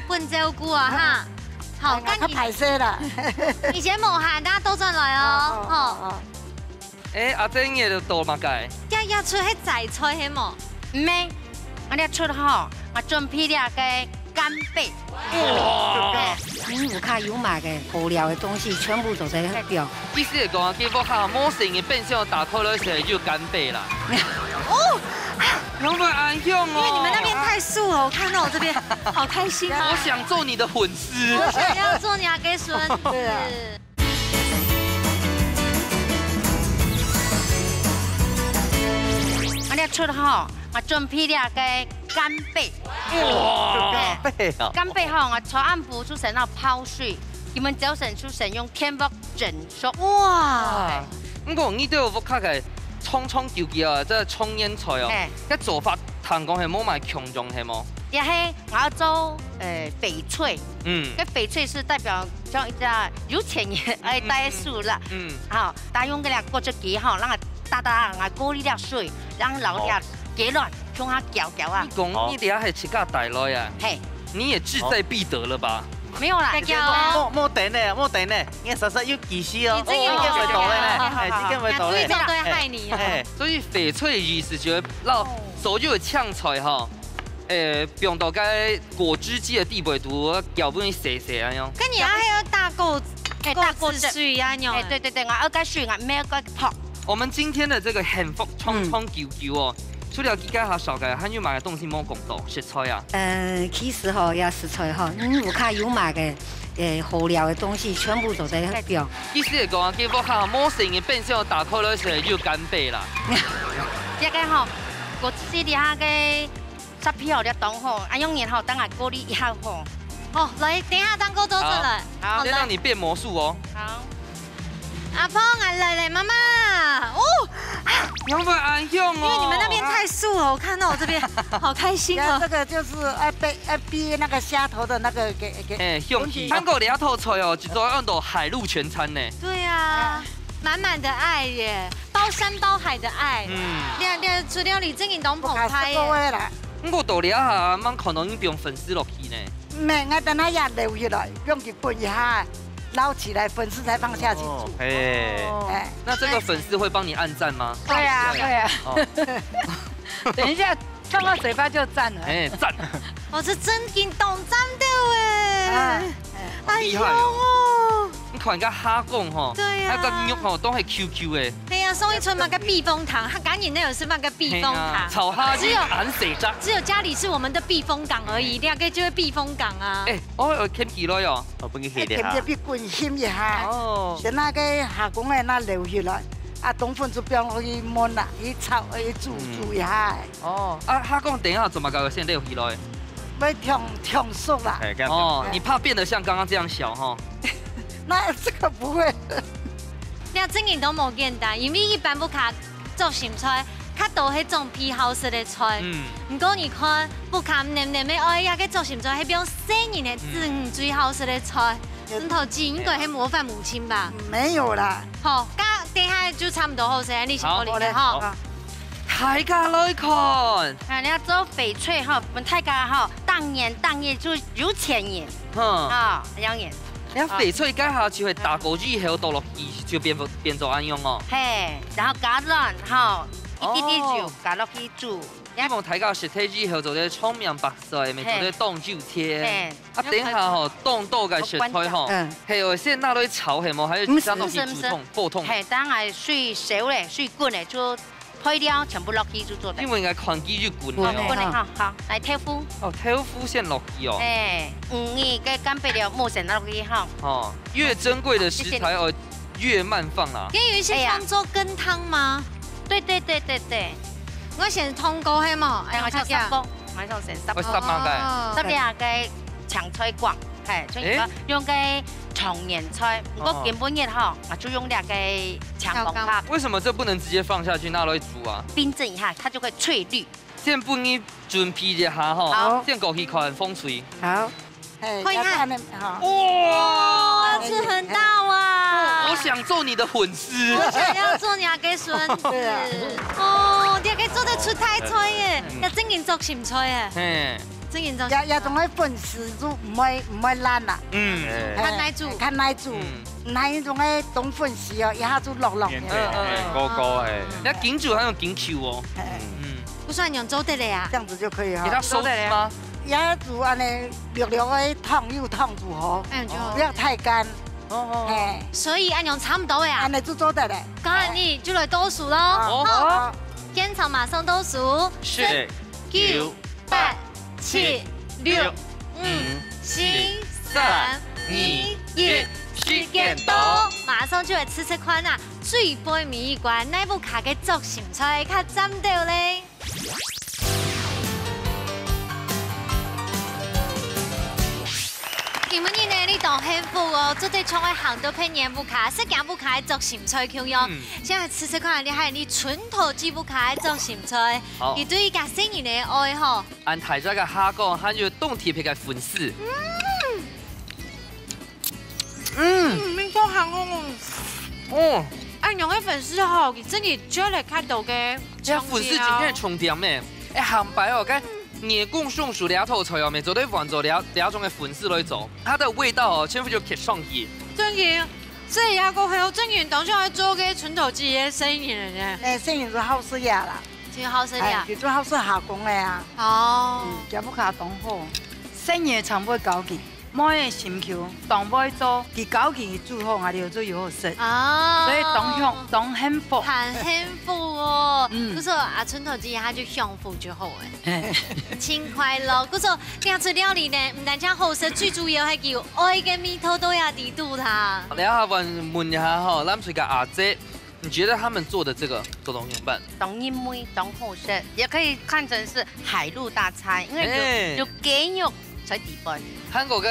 分照顧啊哈。好，哎，該你，較歹勢啦。以前無閒，大家多轉來哦，哦，哦，吼。哦，哦。 哎，阿珍，你就做麼个？這，這出係齋菜係無？毋係，𠊎這出吼，𠊎準備這个干貝。哇！哎，你屋下有麼个好料个東西，全部做得用。意思係講，佢屋下無生意，變相打開來食就干貝啦。哦，啊，有無恁香哦？因為你們那邊太素了，我看到我這邊好開心哦。我想做你的粉絲。我想要做你的孫子。對啊。 𠊎這出吼，𠊎準備這个干貝。哇，哎，干貝啊！干貝吼，𠊎昨暗晡就先拿泡水，今晡朝晨就先用電鍋蒸熟。哇！毋過你對屋下个長長久久啊，這長年菜哦，嘿。該做法聽講係無麼共樣係無？也係，𠊎做，呃，翡翠。嗯。該翡翠係代表像一隻有錢人愛戴个手啦。嗯，嗯，嗯。好， 大家用該个果汁機吼，讓佢打打，𠊎過濾了水，讓佢撈了雞卵，共下攪攪啊。你講你這係自家帶來啊？嘿。你也志在必得了吧？沒有啦。莫，莫，莫等呢，莫等呢，你稍稍有技術哦，你這個有技術哦。哎，這個會倒咧。你做對害你哦。哎，所以翡翠意思就係讓所有个青菜吼， 誒，放到該果汁機个底背肚，攪分佢洗洗恁樣。跟你啊，還有大夠，嘿，大夠汁。夠汁水恁樣。哎，對對對，𠊎愛該水，𠊎毋愛該泡。我們今天的這個幸福長長久久哦，除了自家下燒个，還有麼个東西無講到？食材啊？呃，其實吼，也食材吼，你屋下有麼个，誒，好料个東西，全部都在該表。意思係講啊，佢屋下無生意，變相打開來食就干貝啦。這個吼，果汁機底下个 沙皮哦，你當好，啊，用然後等下過濾一下吼。好，來，等一下蛋糕做出來。好，好，先讓你變魔術哦。好。阿芳，來來來，媽媽，哦，啊，你會不會恁香哦？因為你們那邊太素了，我看到我這邊好開心哦。這個就是愛被，愛逼那個蝦頭的那個給，給，哎，香氣。韓國這道菜哦，一做安到海陸全餐呢。對啊，滿滿的愛耶。 包山包海的愛。嗯。你看，你看，除了你正經當澎湃耶。不過到這下，蠻可能已經放粉絲落去呢。毋係，𠊎等下也撈起來，用去滾一下，撈起來，粉絲才放下去煮。哦，嘿。哎。那這個粉絲會幫你按讚嗎？會啊，會啊。哦。等一下，看到嘴巴就讚了。哎，讚。哦，這正經當讚的耶。啊，哎。 哎喲，厲害哦。你看人家蝦公吼，對啊。那個肉吼，都很Q Q的。對啊，送一春買個避風塘，他趕緊那有是買個避風塘。嘿啊，炒蝦仁，只有，很細隻。只有家裡是我們的避風港而已，嗯。兩個就係避風港啊。哎，哦，有掔起來哦。哦，分佢起來哈。哎，掔起來分佢滾一下。哦。先拿个蝦公个拿撈起來，啊，冬粉就放落去燜啦，去炒，去煮，嗯。煮一下。 哦，啊，蝦公等一下做麼个先撈起來？會燙，燙熟啦。哎，這樣哦，燙。你怕變得像剛剛這樣小哈？那這個不會。你看，正經都無簡單，因為一般屋下做鹹菜，較多係種配好食个菜。嗯。毋過你看，屋下黏黏个，哎呀，該做鹹菜，係放細人个子女最好食个菜。嗯。真頭記，應該係模範母親吧？沒有啦。好，該等下就差不多好食，你先好，好，好。 大家來看。啊，你愛做翡翠吼，分大家吼，當年當月就有錢人。哼。啊，有錢人。你看翡翠該下就係打過以後倒落去，就變，變做恁樣哦。嘿，然後加卵吼，一滴滴油，哦。加落去煮。希望大家食忒以後做得長命百歲，乜做得當有錢。嘿。啊，等一下吼，當多个食材吼，嗯。係愛先拿來炒係無？還係先落去煮湯，毋係，毋係，毋係。煲湯？嘿，等下水燒咧，水滾咧，就 配料全部落去就做得。因為𠊎看佢就滾了哦。滾了，滾了哈，好，來豆腐。哦，豆腐先落去哦。哎，嗯，你个干貝料莫先落去哈。哦，越珍貴的食材哦，謝謝。越慢放啦。可以有一些，哎呀。當做羹湯嗎？對，對，對，對，對。我先湯鍋係無？哎，哎，我先煠鍋，我先煠。愛煠麼个？哦。煠這个青菜乾，嘿，所以說，哎。用个常年菜，毋過今晡日吼，𠊎就用這個青江白。為什麼這不能直接放下去拿來煮啊？冰鎮一下，它就會翠綠。先分你準備一下吼，好。先過去看風水。好。哎，看一下。要看那，好。哇，哇，這很大哇！我想做你的粉絲。我想要做你个孫子。對啊。哦，你還可以做得出大菜耶，嗯。要正經做心菜耶。嘿。 正經做也，也總愛粉絲就毋會，毋會爛啦。嗯。哎。較耐煮。較耐煮。嗯。毋係那種个凍粉絲哦，一下就落落个。嗯，嗯，嗯。高高哎。那金主還有金球哦。哎。嗯。不算用做得了呀。這樣子就可以哈。給它收汁嗎？也煮恁呢，略略个燙又燙煮好，哎，就好。不要太乾。哦，哦，哦。哎。所以恁樣差不多呀。恁呢就做得了。剛才你就來倒數咯。哦。好。好。現場馬上倒數。十、九、九、八、七、六、五、四、三、二、一，時間到。馬上就來試試看啊，最尾尾一關，哪屋下个做心菜較讚到咧？今晡日呢，你當幸福哦，做得像愛行到別人屋下，食佢屋下个做心菜共樣。嗯。現在試試看，你還有你村頭姊屋下个做心菜，好。佢對佢个細人个愛吼。 恁大隻个蝦公，還有當特別个粉絲。嗯。嗯。嗯，沒錯，蝦公哦。哦。恁樣个粉絲吼，佢真个絕對看到个。這粉絲真正重點呢。哎，下擺哦，該年糕、松鼠這道菜哦，乜做得換做這，這種个粉絲來做，它的味道哦，全部就提上去。真个，這下過後，真个當像愛做个村頭姊个生意了呢。哎，生意就好食呀啦。 真好食呀。哎，佢就好食下工个啊。哦。嗯，佢屋下當好，細人常會教佢，妹个心臼當會做，佢教佢煮好，𠊎兜就有好食。哦。所以當享，當幸福。很幸福哦。嗯。可是啊，村頭姊佢就幸福就好哎。嘿。真快樂。可是這出料理呢，毋單淨好食，最主要還有愛个味道都在裡肚啦。等下問，問一下吼，咱這个阿姐， 你覺得他們做的這個做得怎麼辦？當入味，當好食，也可以看成是海陸大餐，因為有，哎。有雞肉在裡邊。還有个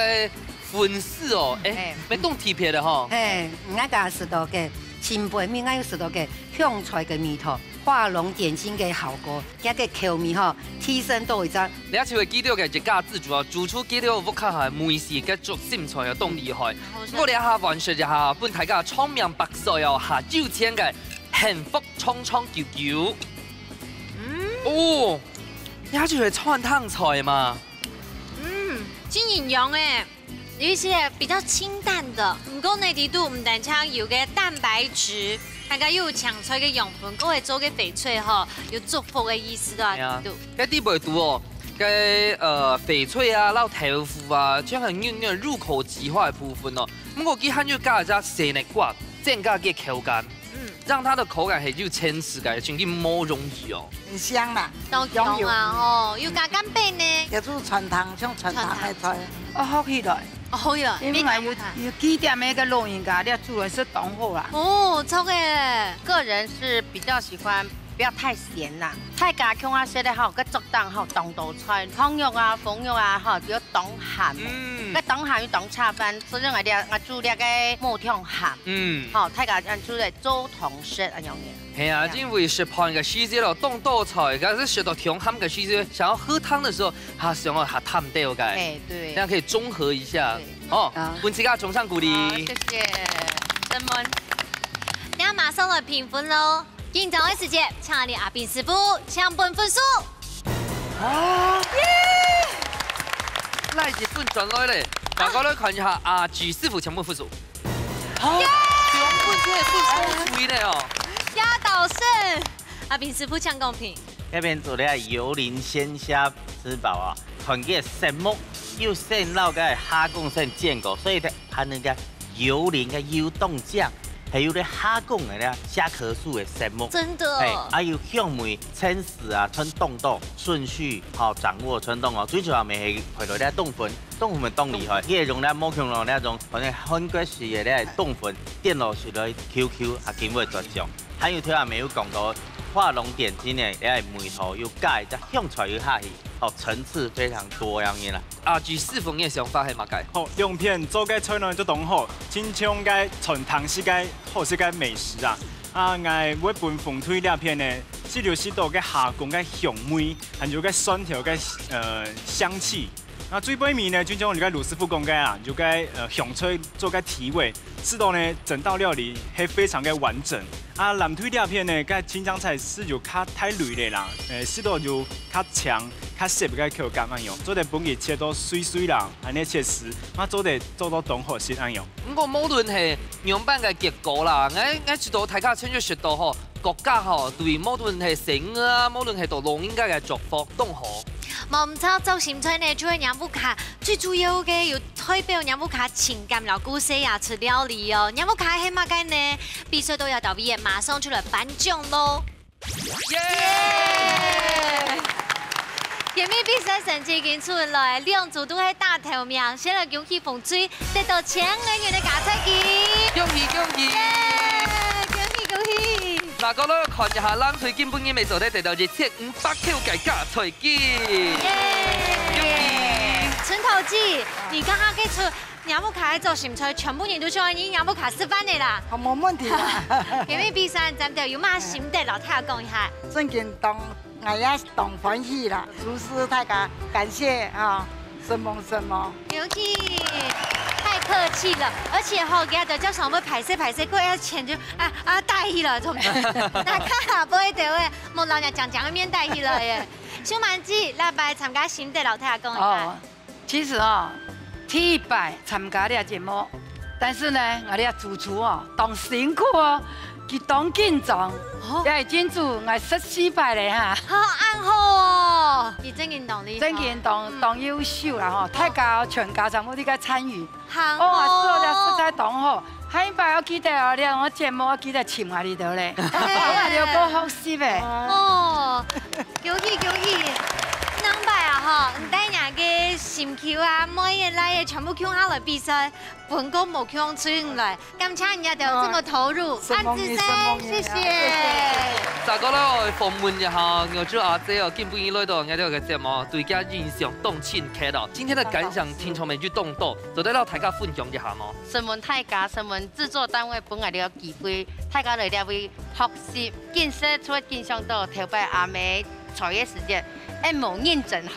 粉絲哦，哎，哎。乜當特別个吼。哎，𠊎个食到个，新北面𠊎有食到个香菜个味道，畫龍點睛个效果，佢个口味吼，提升到一隻 這就係佢兜个一家之煮啊，主廚佢兜屋下个美食个做心菜啊，當厲害。好食。毋過這下換食一下，分大家長命百歲哦，下酒千个幸福長長久久。嗯。哦，這就係川燙菜嘛。嗯，真營養欸。有一些比較清淡的，毋過呢，裡肚毋單淨有个蛋白質，還有青菜个養分，還會做个翡翠吼，有祝福个意思啊，哎呀，裡肚。 該底背肚哦，該，呃，翡翠啊，摎豆腐啊，就係軟軟入口即化个部分哦。毋過佢還有加一隻細黃瓜，增加佢个口感，嗯。讓它的口感係有層次感，真个無容易哦。很香啦。當香啊，哦，有加干貝呢。也係川燙，像川燙个菜。哦，好期待。哦，好呀，因為有，你敢有，有幾點个老人家，你煮來食當好啦。哦，著欸。個人是比較喜歡 不要太鹹啦。大家共下食个吼，該桌頂吼，當多菜，湯肉啊、紅肉啊，吼，就當鹹欸。嗯。該當鹹又當差飯，所以𠊎這，𠊎煮這个無忒鹹。嗯。吼，大家恁煮來做湯食恁樣个。係啊，這樣。因為食飯个時節咯，當多菜，但是食到忒鹹个時節，想要喝湯的時候，還想要下淡兜个。哎，對。這樣可以中和一下。對。哦，啊。分自家掌聲鼓勵。好，謝謝。真悶。等下馬上來評分咯。 緊張个時節，請你阿斌師傅，請分分數。啊！耶！來一分轉來咧，大家來看一下阿志師傅請分分數。好，耶！請分數个分數出來咧哦。壓倒性，阿斌師傅請公平。這邊做了油淋鮮蝦吃飽啊，看這个色目又鮮，摎个蝦公鮮見過，所以佢恁樣个 油淋个油當靚，還有咧蝦公个咧，蝦殼素个色目。真的。嘿，還有香味、層次啊，全當多，順序好掌握全當哦。最主要乜係配落咧冬粉，冬粉乜當厲害，佢會用咧無共樣咧種，反正韓國式个咧冬粉，顛落去來QQ，啊，經過再醬。還有頭下乜有講到，畫龍點睛个，這个味道又加一隻香菜又下去，哦，層次非常多樣个啦。阿志師傅，你个想法係麼个？好，兩片做个菜呢就當好，親像个餐廳式个好食个美食啊。啊，𠊎會分紅隊這片呢，係有食到个蝦公个香味，還有个蒜頭个，呃，香氣。 那最尾面呢，就像你个盧師傅講个啊，有个，呃，香菜做个提味，使到呢，整道料理係非常个完整。啊，藍隊這片呢，个青江菜係有較大類个啦，呃，使到有較強、較澀个口感恁樣，做得分佢切到碎碎啦，恁樣切絲，嘛做得做到當好食恁樣。毋過無論係仰般个結果啦，𠊎，𠊎知道大家親像食到吼， 國家吼，對無論係細人啊，無論係到老人家个祝福，當好。無毋著，做心菜呢，就係若屋下最主要个，有代表若屋下情感摎故事啊，出料理哦。若屋下係麼个呢？比賽到這到位，馬上就來頒獎囉！耶！今晡日比賽成績已經出來，兩組都係打頭名，先來恭喜紅隊， 得到千元个加菜金。恭喜恭喜！耶！恭喜恭喜！那過來看一下藍隊今晡日乜做得得到一千五百箍个加菜金。耶！恭喜！春桃姐，你剛剛个出，若屋下个做心菜，全部人都想愛你若屋下食飯个啦。好，無問題啦。今晡日比賽站到有麼个心得摎大家講一下？正經當 𠊎也當歡喜啦，主持大家感謝啊，承蒙承蒙。恭喜，太客氣了，而且吼，佢兜就想愛歹勢歹勢，過一錢就啊啊帶去了，怎麼？那看下不會得位，莫老娘講講个面帶去了耶。秀滿姐，這擺參加心得摎大家講一下。哦， 其實哦，第一擺參加這節目，但是呢，𠊎這主廚哦，當辛苦哦，佢當緊張，哦。也已經煮𠊎十四擺了哈。好，恁好哦，佢正經當厲害。正經當，嗯。當優秀啦吼，大家哦，全家全部都在參與。好哦。哦，係哦，這實在當好。 下一擺愛記得哦，你个節目愛記得請𠊎這兜咧，𠊎這兜過學習誒。哦，恭喜恭喜！下擺啊吼，你帶若个心臼啊、妹仔、倈仔全部共下來比賽，分過無共出來。感謝你兜這麼投入，哦，承蒙你，恁仔細，承蒙你啊，謝謝。謝謝。再過來訪問一下，玉珠阿姐哦，今晡日來到𠊎兜个節目，對佢印象當深刻哦。今天的感想，聽眾朋友當多，做得摎大家分享一下無？ 承蒙大家，承蒙製作單位分𠊎這个機會，大家來這位學習，見識除了欣賞到頭擺阿姆菜个時節，也無認真學。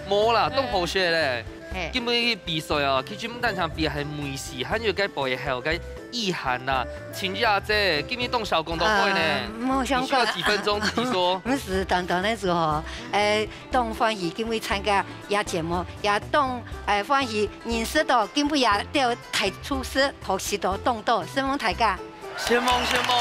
無啦，當好笑咧。嘿。今晡日比賽啊，其實毋單淨比係美食，還有該背後个意涵啊。陳姐，今晡日當少講到會呢。啊，無想過。你需要幾分鐘自己說。毋係，短短个時候，誒， 當歡喜今晡日參加這節目，也當，誒，歡喜認識到今晡日這兜大廚師，學習到當多，承蒙大家。承蒙，承蒙。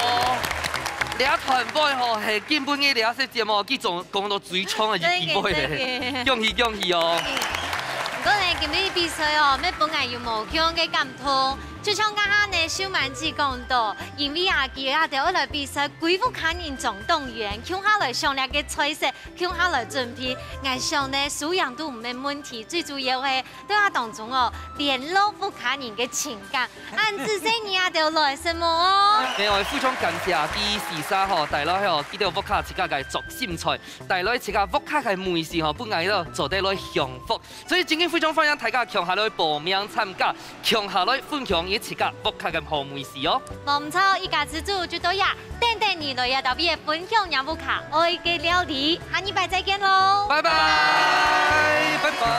這團隊吼，係今晡日這隻節目，佢總講到最長个一句話咧。真个，真个。恭喜，恭喜哦！毋過呢，今晡日比賽哦，乜分𠊎有無共个感動。就像剛剛呢，秀滿姐講到，因為阿基阿德愛來比賽，歸屋下人總動員，共下來想這个菜色， 共下來準備。𠊎想呢，輸贏都毋係問題，最主要係對話當中哦，聯絡屋下人个情感。恁仔細你兜來，承蒙哦。沒有，非常感謝第四儕吼，帶來吼，佢兜屋下自家个做心菜，帶來自家屋下个美食吼，分𠊎兜做得來幸福。所以今日非常歡迎大家共下來報名參加，共下來分享你自家屋下个好美食哦。無毋著，一家之煮就到這，等等你來這搭位分享若屋下愛个料理。下禮拜再見囉。拜拜，拜拜。